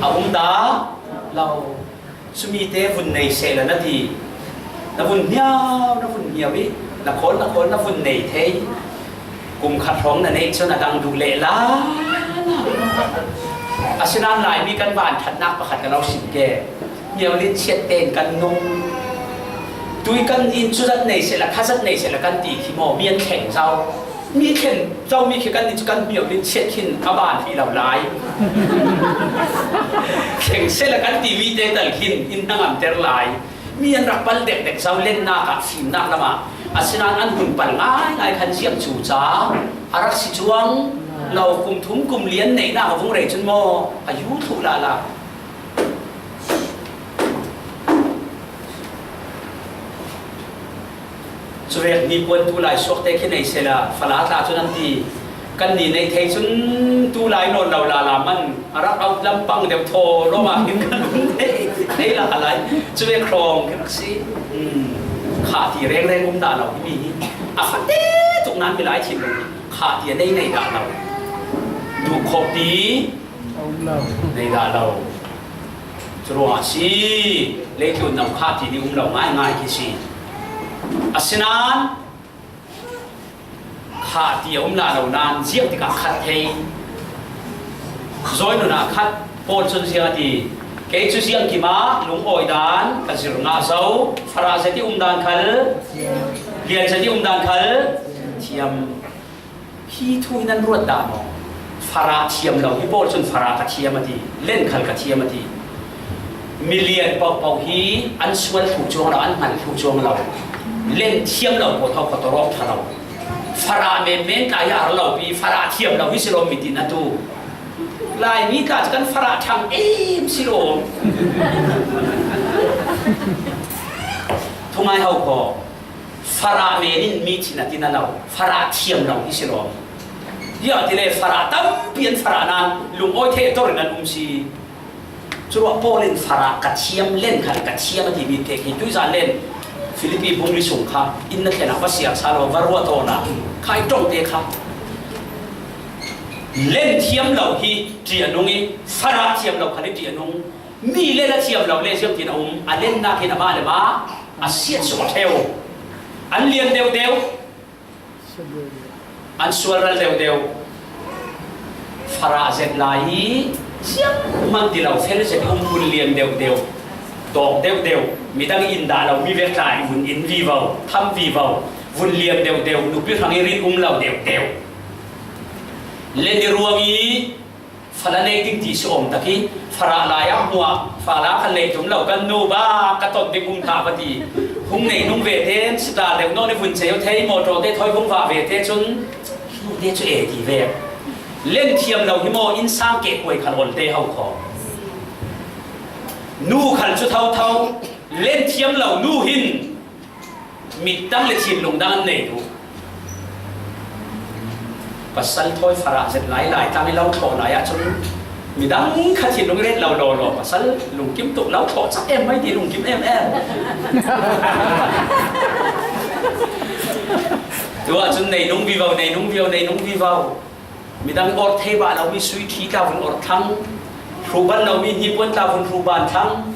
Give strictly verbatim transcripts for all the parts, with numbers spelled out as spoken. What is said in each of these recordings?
A um ta lo. Chumite vun nei sehla na ti. Na vun hniau, na vun hniau i, na khawl, na khawl, na vun nei thei. Kum khat hrawng na neih chuan a dang duh leh la. Asinan Laimi kan vanthatnak pakhat ka lo sim ke. Hniau lin chiat tein kan nung. Tui kan in chu zat nei sehla, kha zat nei sehla kan ti khi maw, mi an thleng zau. Mi thleng zau mi khi kan ni chu kan hniau lin chiat khin a ban hi lo lai. Thleng sehla kan ti mite tal khin in hnangam ter lai. Mi an rak pal dekdek zau lennak ah fimnak lamah. Asinan an hun pal ngai ngai khan ziak chu cha a rak si chuang lo, kum thum kum lian neihnak a vung rei chun maw a yu thluh lala. Chuvek ni puan tulai suakte khi nei sela, fala tla chun an ti. Kan ni nei thei chun tulai nawn lo lala man, a rak out lampang deuh thaw lawmah khin kan um thei, thei la lai. Chuvek hrawng khi rak si. Hmm. Khah ti reng reng um dah lo hi mi hi. A fate tuk nan mi lai thin lo. Khah ti a nei nei dah lo. Duh khawp ti. Nei dah lo. Churuangah si, leitlun no khah ti ni um lo ngai ngai khi si. Asinan, khah ti a um la lo nan, ziak tikah khat thei. Zawi nunah khat pawl chun ziang a ti. Kei chu ziang kima lungawi dan ka zir ngah zo. Farah zet i um dan khal, lian zet i um dan khal thiam. Hi thu hi nan ruat dah maw? Farah thiam lo hi pawl chun farah ka thiam a ti, len khal ka thiam a ti. Mi lian pohpoh hi an sual thluh chuang lo, an hman thluh chuang lo. Len thiam lo pawl ho kawtawrawk ṭha lo. Farah men men tla hi a har lo pi, farah thiam lo hi silawm mi tin a tu. Laimi tla chu kan farah ṭhang em silawm. Thungai ho khaw. Farah men in mi thin a tin a lo, farah thiam lo hi silawm. Ziak ti le farah tampi an farah nan lungawi thei tawrin an um si. Churuah pawl in farah ka thiam, len khal ka thiam a ti mi te khi tuizan len Philippi bung li sung kha in na thlenah va siar sa lo, va ruat awna kha i ṭawngte kha. Len thiam lo hi ṭihnung i, farah thiam lo khal hi ṭihnung. Mi len a thiam lo le ziak tin a um, a lennak hin amah le mah a siat suak ṭheu. An lian deuh deuh, an sual ral deuh deuh. Farah zet lai hi ziak man ti lo, fel zet um, vun lian deuh deuh, dawk deuh deuh. Midang in dah lo mi vek tlai vun in vivo, tham vivo, vun lian deuh deuh, nupi hrang i rin um lo deuh deuh. Len i ruang i Fala nei ding ti si awm tak hi, farah lai a hmuah, fala khan lei tum lo kan nu ba, ka tawt ding um ta va ti. Hung nei nung ve te, sita deuh nawn i vun chei aw thei, mawtaw te thawi hung vah ve te chun, nu te chu e ti ve. Len thiam lo hi maw, in sang keh kuai khal awl te ho khaw. Nu khal chu tho tho, len thiam lo nu hin, Mit dang le thinlung dang an nei duh. Pasal thawi farah zet lai lai tlang i lo thlawh lai ah chun midang kha thinlung i ret lo law law, pasal lungkim tuk lo thlawh chak em mai ti lungkim em em. Tuah chun nei nung vivo, nei nung vivo, nei nung vivo. Midang awrh thei bah lo mi sui thi tla vun awrh thlang. Hruh ban lo mi hnipuan tla vun hruh ban thlang.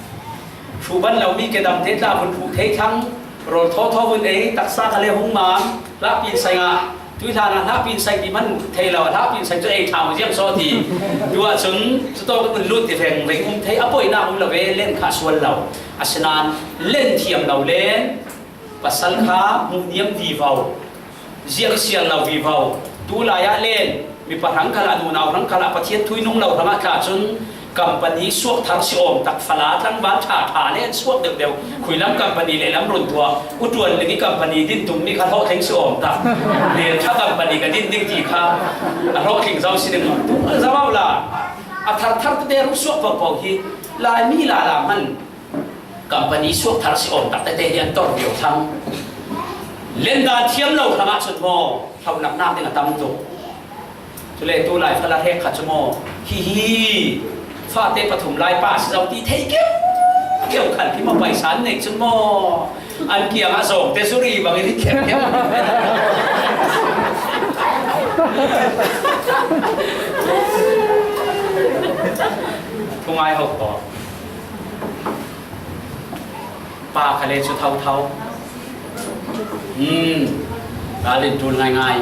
Hruh ban lo mi kedam te tla vun hruh thei thlang. Rawl thaw thaw vun ei taksa kha le hung mam. Hlahpin saing ah. Tuihlan ah hlahpin saing ti man thei lo. Hlahpin saing chu ei thang ziang saw ti. Tuah chun chu tawk vun lut ti veng veng um thei. A poinak um lo ve, len kha sual lo. Asinan len thiam lo len. Pasal kha hmuh niam vivo. Ziak i sial lo vivo. Tulai ah len, mipa hrang khalah, nunau hrang khalah, Pathian thu i nung lo hrangah tla chun company suak thar si awm tak, fala tlangval ṭha ṭha len suak deuh deuh. Khuilam company lehlam run tuah, U Ṭuan Ling i company din tum mi kha hlawhtling si awm tak. Len ṭha company ka din ding ti kha a hlawhtling zo si ding. Tu a zo la. A thar thar te ruk suak popo hi Laimi lala hman. Company suak thar si awm tak tete hi an tawr viau thlang. Len dan thiam lo hrangah chun maw, hloh nak nak ding a tam tuk. Chule tulai fala hrek khat chu maw, hi hi, fate pathum lai pa si zo ti thei keu keu khan khi maw paisa an neih chun maw, an kiangah zawngte chu ri bangin hi kher keu. Thungai ho tawh. Pa kha le cu tho tho. Hmm. Ralin tul ngaingai.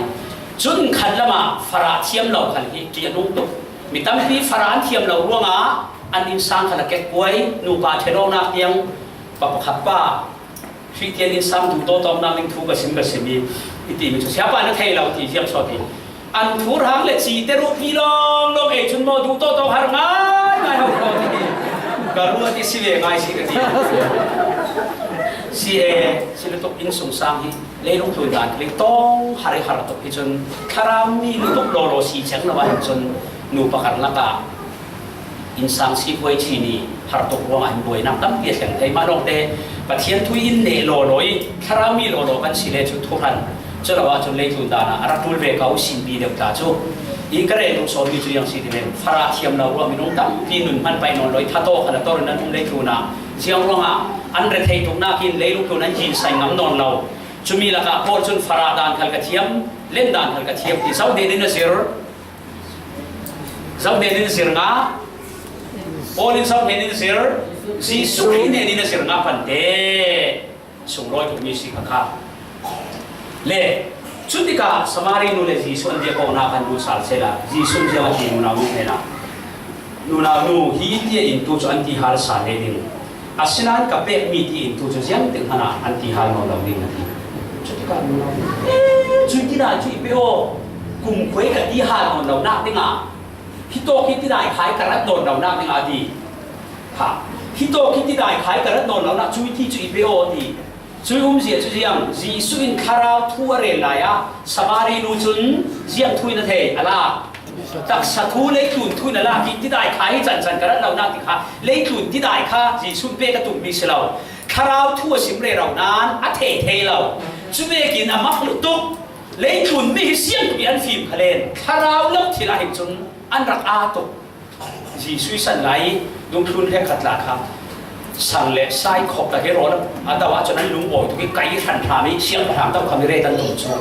Cun khat lamah farah thiam lo khal hi ṭihnung tuk. Mi tampi farah an thiam lo ruangah an innsang khal a kekkuai, nupa ṭhenawknak tiang pa pakhat pa Hrihthian innsang duhtawtawknak ning thu ka sim ka sim i, i timi cu siapa na thei lo ti ziam sawt i. An thuhrang le cite ruhpi lawnglawng ei cun maw duhtawtawk har ngaingai ho ko ti. Ka ruat i si ve ngai si ka ti. Si e, si lutuk innsungsang hi leilung tlun dan kling tawng har i har tuk hi cun thlarau mi lutuk lawlaw si ceng lo ah hin cun nupa karlak ah innsang si buai chin i har tuk ruangah hin buainak tampi a thleng thei. Mah lawngte Pathian thu in neh lawlaw i thlarau mi lawlaw kan si le cu thuhran cu lo ahcun leitlun dan ah a rak ṭul ve ko, simpi deuh ta cu. I ka rel duh sawm mi cu ziang si ti men, farah thiam lo ruah minung tampi nun hman paih nawn lo i thataw khal a tor in an um leitlun ah ziang ruangah an rethei tuknak in leilung tlun an yin sai ngam nawn lo. Cumi lakah Paul cun farah dan khal ka thiam, len dan khal ka thiam ti zohhnen in a zir. Zohhnen in zir ngah, Paul in zohhnen in zir, Jesuh Khrih hnen in a zir ngah pante sunglawi tukmi si kha kha. Le, cutikah Samari nu le Jesuh an biak awknak kan duh sal sehla, Jesuh ziang a ti nunau nu hnenah, nunau nu, hi tiah in tu cu an ti hal sa le ding. Asinain ka pekmi tiin tu cu ziangtin hmanh ah an ti hal nawn lo ding a ti. Cutikah nunau, "Eh, cuih tidai cu i pe aw, kumkhua i ka ti hal nawn lonak dingah, hitawk hi tidai khai ka rat nawn lonak dingah," a ti. Ha, hitawk hi tidai khai ka rat nawn lonak cuih ti cu i pe aw a ti. Cuih umzia cu ziang, Jesuh in thlarau thu a rel lai ah Samari nu cun ziang thu in a thei, a lak. Taksa thu, leitlun thu in a lak i tidai kha hi cancan ka rat lonak ti kha, leitlun tidai kha Jesuh pek a tummi si lo. Thlarau thu a sim rero nain a thei thei lo. Cu vekin a mak lutuk. Leitlun mi hi siangpi an fim khalen thlarau lam thil ah hin cun an rak aa tuk. Jesuh i san lai i dungthlun hrekkhat tla kha sang le sai khop tak i rawl a do ahcun an lungawi tuk i kai i hranhram i siangpahrang tokham i ret an tum cu.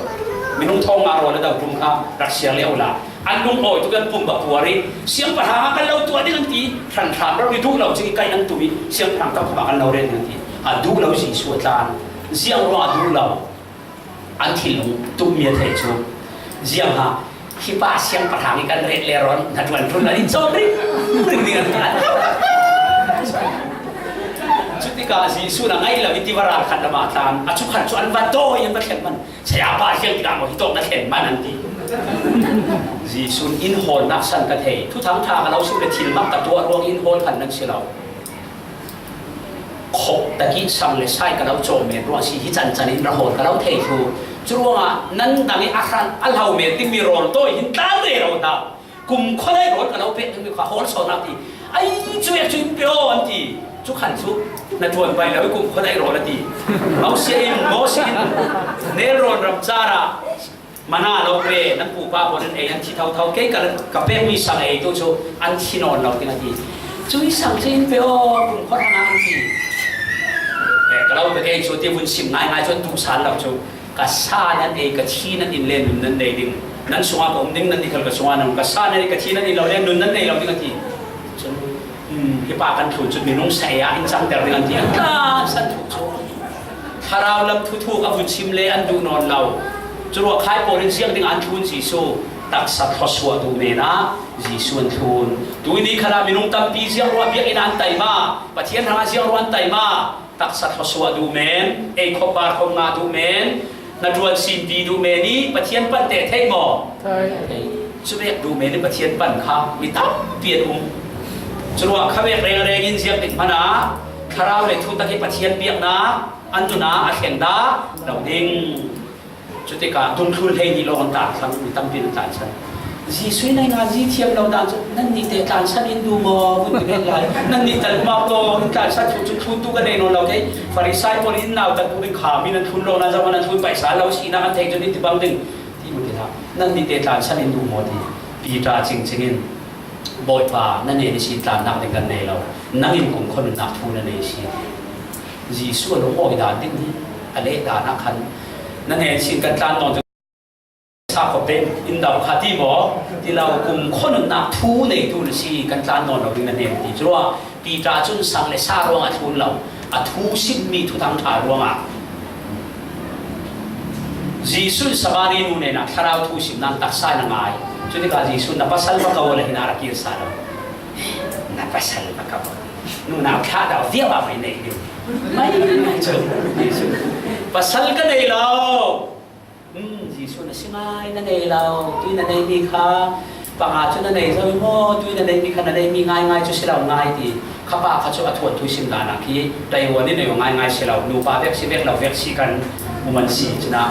Minung thong nga rawl a do tum kha rak siar lio la. An lungawi tuk i an pumh a puar i siangpahrang ah kan lo tuah ding an ti. Hranhram rori duh lo cing i kai an tum i siangpahrang tokham ah kan lo ret ding an ti. A duh lo Jesuh a tlan. Ziang ruang a duh lo? An thinlung tummi a thei cu, ziangha hi pa siangpahrang i kan ret le rawn hnaṭuan ṭul an in cawn ring ring ding an ti. Cutikah Jesuh na ngaih lo i tiva ral khat lam ah tlan, a cu khan cu an va dawi, an va thlen man. "Sayapa, ziang tikah maw hitawk na thlen man?" an ti. Jesuh in, "In hawlnak san ka thei, thuthang ṭha ka lo sim le thil mak ka tuah ruang in hawl khan nan si lo. Khop tak i sang le sai ka lo cawm men ruang si, hi cancan in ra hawl ka lo thei thlu. Curuangah nan dang i a hran a hlo men dingmi rawl tawi hin tlan rero hna. Kumkhua daih rawl ka lo pek dingmi kha hawl sawnnak ti. Ai, cu vek cu in pe aw," an ti. Cu khan cu hnaṭuan pai lo i kumkhua daih rawl a ti. Mosi in, Mosi in nelrawn ram car ah mana lo pe, nan pupa pawl in ei an thi thotho, kei ka, ka pekmi sang ei tu cu an thi nawn lo ding a ti. Cuih sang cu in pe aw, kumkhua hrang an ti. Eh, ka lo pe kei cu ti vun sim ngaingai cu an duh sal lo cu. Ka sa nan ei, ka thi nan in le nun nan nei ding. Nan sungah ka um ding, nan i khal ka sungah nan um. Ka sa nan ei, ka thi nan in lo le nun nan nei lo ding a ti. Cun, um, hi pa kan thlun cu minung sa ei ah in cangter ding an ti. An tlansan tuk cu. Thlarau lam thuthuk a vun sim le an duh nawn lo. Curuah khai pawl in ziang ding an thlun Jesuh, taksa thluasuah duh men ah Jesuh an thlun. Tuini khalah minung tampi ziang ruah biakinn ah an taima, Pathian hrangah ziang ruah an taima, taksa thluasuah duh men, eikhop barkhop ngah duh men, hnaṭuan simpi duh men i Pathian pan te thei maw? Thei. Thei. Cuvek duh men i Pathian pan kha mi tampi an um. Curuah khavek rengreng in ziang ding hmanh ah thlarau le thutak i Pathian biaknak an nun ah a thleng dah lo ding. Cutikah dungthlun hleihnih lawng an tlan thlang, mi tampi an tlansan. Jesuh in a ngan zi thiam lo dan cu, "Nannih te tlansan in duh maw?" Vun ti vet lai. "Nannih tal mah law, in tlansan thlu cu thluntu ka nei nawn lo, kei Farisai pawl in nautat tuk ding kha, mi nan thlun lawng nan zoh nan thlun paisa lo sinak an theih cun in ti bang ding," ti mu ti hna. "Nannih te tlansan in duh maw?" ti. Piter cingcing in, "Bawipa, na hnen ihsin tlannak ding kan nei lo. Nang in kumkhua nunnak thu na nei si," ti. Jesuh a lungawi dan ding hi a leh dan ah khan, "Na hnen ihsin kan tlan nawn cu Kha khawpin in dau kha ti maw? Ti lo, kumkhua nunnak thu neitu na si, kan tlan nawn lo ding na hnem ti cu ruah. Piter cun sang le sa ruangah a thlun lo, a thu simmi thuthang ṭha ruangah Jesuh in Samari nu hnenah thlarau thu simnak taksa in a ngai. Cutikah Jesuh, "Na pasal va ko," a le hin a ra kir sa lo. "Na pasal va ko." Nunau thlah dau viau ah mai nei ding. Mai, mai cu Jesuh, "Pasal ka nei lo." "Hmm, Jesuh, na si ngai, na nei lo. Tui na neimi kha panga cu na nei zo i maw? Tui na neimi kha na neimi ngaingai cu si lo ngai," ti. Kha pa kha cu a thuanthu sim dan ah khi Taiwan in nei ngaingai si lo, nupa vek si, vek lo vek si kan um an si cun ah,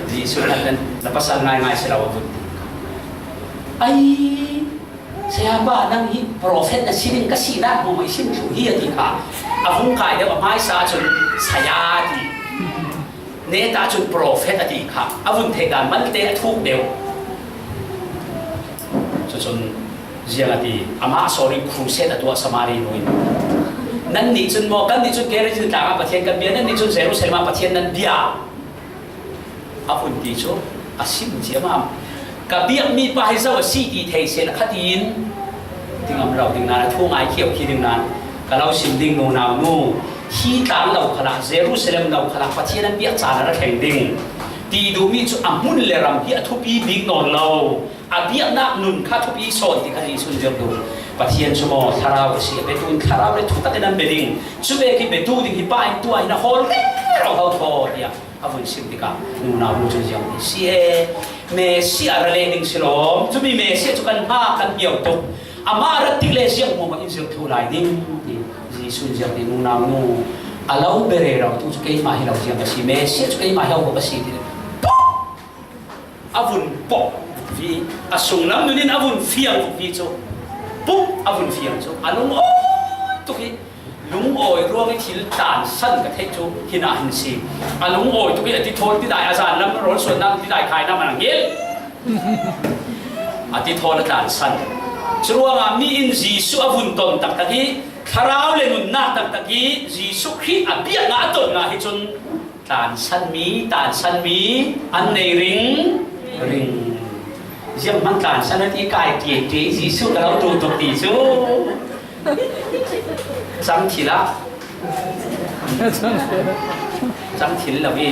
Jesuh na, na, na pasal ngaingai si lo a vun ti. Ai, "Sayapa, nang hi profet na si ding ka sinak hmuahhmuah i sim thluh hi," a ti kha. A vung kai deuh, a hmaisa cun saya a ti. Neta cun profet a ti kha. A vun theih dan malte a thuk deuh. Cucun ziang a ti, amah sawn in crusade a tuah Samari nu in. "Nannih cun maw, kannih cun Gerizim tlang ah Pathian kan bia, nannih cun Jerusalem ah Pathian nan bia," a vun ti cu a sim ciammam. "Ka biakmi pa hi zo a si ti thei sehla khatin ti ngam lo ding nan, a thu ngai khiau khi ding nan, ka lo sim ding, nunau nu, hi tlang lo khalah, Jerusalem lo khalah Pathian an biak caan a ra thleng ding ti duhmi cu a hmun le ram hi a thupi bik nawn lo. A biaknak nun kha thupi sawn ti kha Jesuh in zirh duh. Pathian cu maw thlarau a si, a biatu in thlarau le thutak in an bia ding. Cu vekin biatu ding hi pa in tuah hin a hawl rero ho thaw," tiah a vun sim tikah nunau nu cun ziang ti si he, Messiah ra leh ding si lawm. Cumi Messiah cu kan hngak, kan hniau tuk. Amah a rat tik le ziang hmuahhmuah in zirh thluh lai ding ti Jesuh in ziang ti, nunau nu, a lo bia rero tu cu keimah hi lo ziang ka si, Messiah cu keimah hi lo ka si ti. A vun pok vukvi, a sunglam nun in a vun fiang vukvi cu, puk a vun fiang cu, a lungawi tuk i, lungawi ruang i thil tlansan ka theih cu hin ah hin si. A lungawi tuk i, a tithawl tidai, a zanlam rawl suannak tidai khainak man a ngel. A tithawl a tlansan. Curuangah mi in Jesuh a vun ton taktak i, thlarau le nunnak taktak i, Jesuh Khrih a biaknak a ton ngah hi cun, tlansanmi, tlansanmi an nei ring ring. Zianghman tlansan a ti kai ṭiaiṭiai, Jesuh ka lo ṭuh tuk ti cu cang thil ah, cang thil lo i,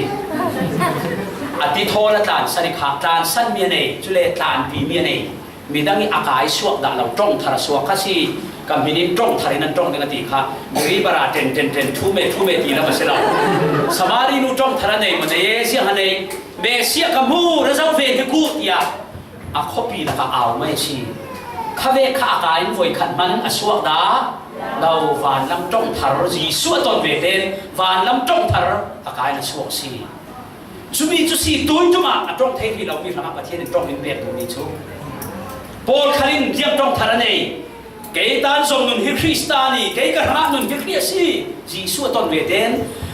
a tithawl a tlansan i kha, tlansanmi a nei, cule tlanpimi a nei. Midang i a kai suak dah lo, ṭong thar a suak kha si. Ka hmin in ṭong thar in an ṭong ding a ti kha, Greek bara ṭen, ṭen, ṭen, thume, thume ti lam a si lo. Samari nu ṭong thar a nei maw, nei e, ziang a nei. Messiah ka hmu, ra zoh ve hi ku, tiah a khuapi lakah au mai a si. Kha vek kha a kai in voikhat hman a suak dah lo, vanlam ṭong thar, Jesuh a ton ve tein vanlam ṭong thar a kai in a suak a si. Cumi cu si, tui ṭum ah a ṭong thei rih lomi hrangah Pathian in ṭong in pek duhmi cu, pawlkhat in ziang ṭong thar a nei. Kei tan zong nun hi Khrih a si, kei ka hrangah nun hi Khrih a si. Jesuh a ton ve tein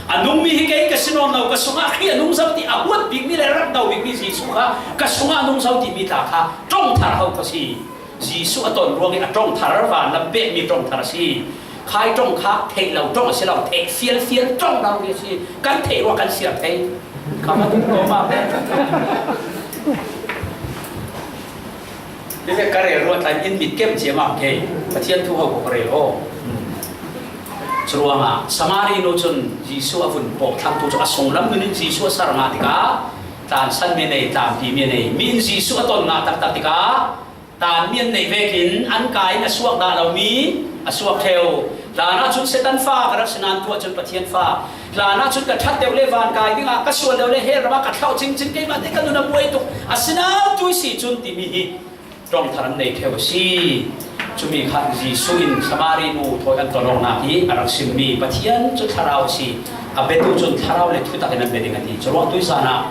a nungmi hi kei ka si nawn lo, ka sungah Khrih a nung zo ti a huat bikmi le rak do bikmi Jesuh kha ka sungah a nung zo timi tla kha ṭong thar ho kha si. Jesuh a ton ruangin a ṭong thar, vanlam pekmi ṭong thar a si. Khai ṭong kha theih lo ṭong a si lo, theih fialfial ṭong lo mi a si. Kan theih ruah kan siar thei. Kha ma tuk ko ma. Hi ve ka rel ruat lai in mit kem ciam ah kei Pathian thu ho ko ka rel aw. Curuangah Samari nu cun Jesuh a vun pawk thlang tu cu a sunglam nun in Jesuh a ser ngah tikah tlansan mi a nei, tlanpi mi a nei. Mi in Jesuh a ton ngah taktak tikah tanmi an neih vekin an kai in a suak dah lomi a suak ṭheu. Hlanah cun Satan fa ka rak si nan tuah cun Pathian fa. Hlanah cun ka ṭhat deuh le van kai dingah ka sual deuh le hell ram ah ka thlauh cingcing, keimah te ka nun a buai tuk. Asinain tui si cun timi hi ṭong thar an nei ṭheu a si. Cumi kha Jesuh in Samari nu thawi an ton awknak hi a rak simmi Pathian cu thlarau a si. A biatu cun thlarau le thutak in an bia ding a ti. Curuangah tuizan ah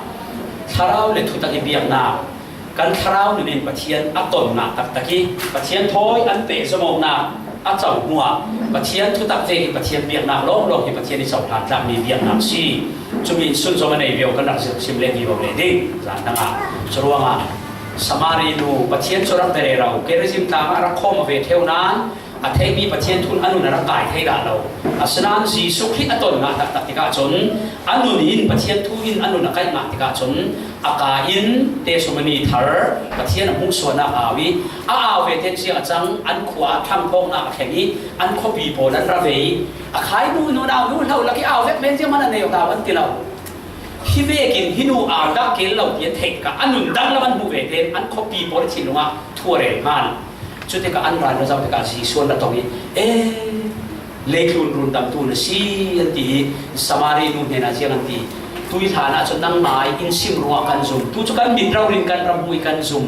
thlarau le thutak i biaknak, kan thlarau nun in Pathian a ton ngah taktak i, Pathian thawi an pehzom awknak a co hnuah Pathian thutak vek i Pathian biaknak lawnglawng hi Pathian i cohlan tlakmi biaknak si. Cumi in sunzom a nei viau kan rak zirh sim le vivo leh ding zan dangah. Curuangah Samari nu Pathian cu rak bia rero, Gerizim tlang ah a rak khawm a ve ṭheu nain A theimi Pathian thu in a nun a rak kai thei dah lo. Asinain Jesuh Khrih a ton ngah taktak tikah cun, a nun in Pathian thu in a nun a kaih ngah tikah cun, a ka in tesumani thar Pathian a hmuhsuahnak a au i, a au ve tein ziang a cang, an khua ah ṭhangphawknak a khen i, an khuapi pawl an ra ve i, a khai nu, nunau, nu hlo lak i au vek men ziang hmanh a neu ta an ti lo. Hi vekin hi nu au dah kel lo ti an theih tikah a nun danglam an hmuh ve tein an khuapi pawl a thinlung ah thu a rel hman. Cutikah an ral ra zoh tikah Jesuh an ra tong i, "E, leitlun rundamtu na si," an ti i, Samari nu hnenah ziang an ti, "Tuihlan ah cun nangmah in sim ruangah kan zum, tu cu kan mit rori in kan ram hmui kan zum,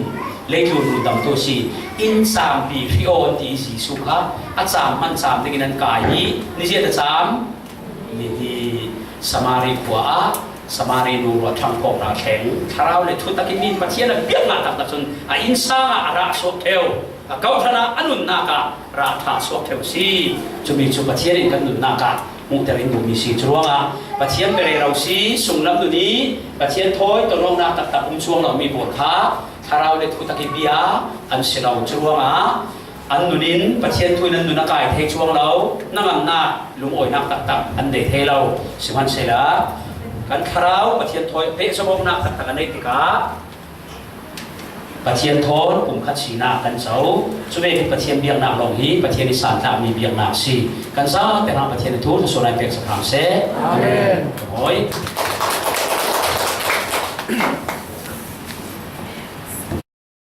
leitlun rundamtu a si, in caampi hri aw," an ti i Jesuh kha a caam hman caam dingin an kai i, ni ziat a caam? Ni hi Samari khua ah Samari nu ruat ṭhangphawknak thleng, thlarau le thutak in Pathian a biak ngah taktak cun a innsang ah a rah suak ṭheu, a kawhhran ah a nunnak ah rah ṭha suak ṭheu a si. Cumi cu Pathian in kan nunnak ah hmuhter in duhmi si. Curuangah Pathian pe rero si, sunglam nun i Pathian thawi ton awknak taktak um cuang lomi pawl kha thlarau le thutak i bia an si lo. Curuangah an nun in Pathian thu in an nun a kai thei cuang lo, hnangamnak, lungawinak taktak an nei thei lo. Sihmanhsehlaw kan thlarau Pathian thawi pehzom awknak taktak a neih tikah Pathian thawn pumkhat sinak kan co. Cuvek Pathian biaknak lawng hi Pathian i santlakmi biaknak a si. Kan zate hna Pathian i thu thlasuan ai pek sak hram seh. Amen. Amen. Awi.